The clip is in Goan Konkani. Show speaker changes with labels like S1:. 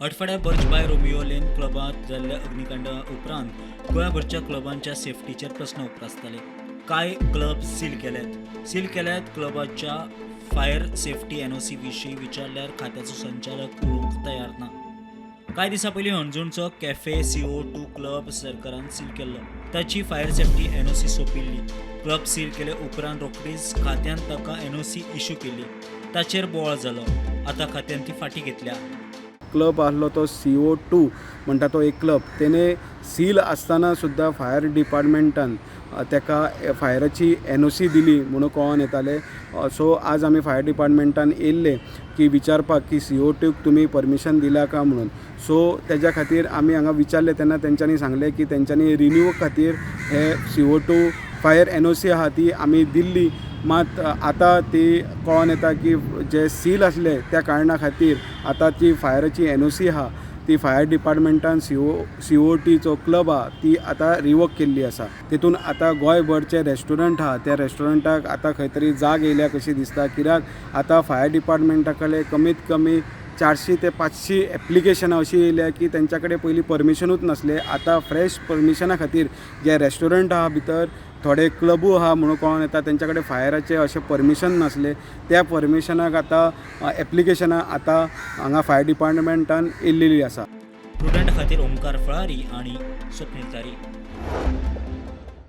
S1: अटफड्या बर्च बाय रोमियो लेन क्लबांत जाल्ल्या अग्निकांडा उपरांत गोंयभरच्या क्लबांच्या सेफ्टीचेर प्रस्न उप्रासताले. कांय क्लब सील केल्यात. सील केल्यात क्लबाच्या फायर सेफ्टी एनओसी विशीं विचारल्यार खात्याचो संचालक उलोवंक तयार ना. कांय दिसां पयलीं हणजूणचो कॅफे CO2 club सरकारान सील केल्लो. ताची फायर सेफ्टी एनओसी सोंपिल्ली. क्लब सील केले उपरांत रोखडीच खात्यान ताका एनओसी इश्यू केली. ताचेर बोवाळ जालो. आतां खात्यान ती फाटीं घेतल्या.
S2: क्लब आहलो तो CO2 म्हणटा तो एक क्लब, तेणे सील आसतना सुद्दां फायर डिपार्टमेंटान तेका फायराची एनओसी दिली म्हणून कळोन येतालें. सो आज आमी फायर डिपार्टमेंटान येयल्ले की विचारपाक की CO2क तुमी परमिशन दिला काय म्हणून. सो तेज्या खातीर आमी हांगा विचारलें तेन्ना तेंच्यांनी सांगलें की तेंच्यांनी रिन्यू खातीर हे CO2 fire NOC आहा ती आमी दिल्ली. मात आतां ती कळोन येता की जे सील आसले त्या कारणा खातीर आतां ती फायराची एनओसी आहा ती फायर डिपार्टमेंटान CO टीचो क्लब आहा ती आतां रिवोक केल्ली आसा. तितून आतां गोंयभरचे रेस्टॉरंट आहा, त्या रेस्टॉरंटाक आतां खंय तरी जाग येयल्या कशी दिसता, कित्याक आतां फायर डिपार्टमेंटा कडेन कमीत कमी 400 ते 500 एप्लिकेशनां अशीं येयल्या की तेंच्या कडेन पयलीं परमिशनूच नासलें. आतां फ्रेश परमिशना खातीर जे रेस्टॉरंट आहा, भितर थोडे क्लबूय आहा म्हणून कळोन येता, तेंच्या कडेन फायराचें अशें परमिशन नासलें. त्या परमिशनाक आतां एप्लिकेशनां आतां हांगा फायर डिपार्टमेंटान येयलेली आसा.
S1: प्रुडंट खातीर ओमकार फळारी आनी स्वप्नील तारी.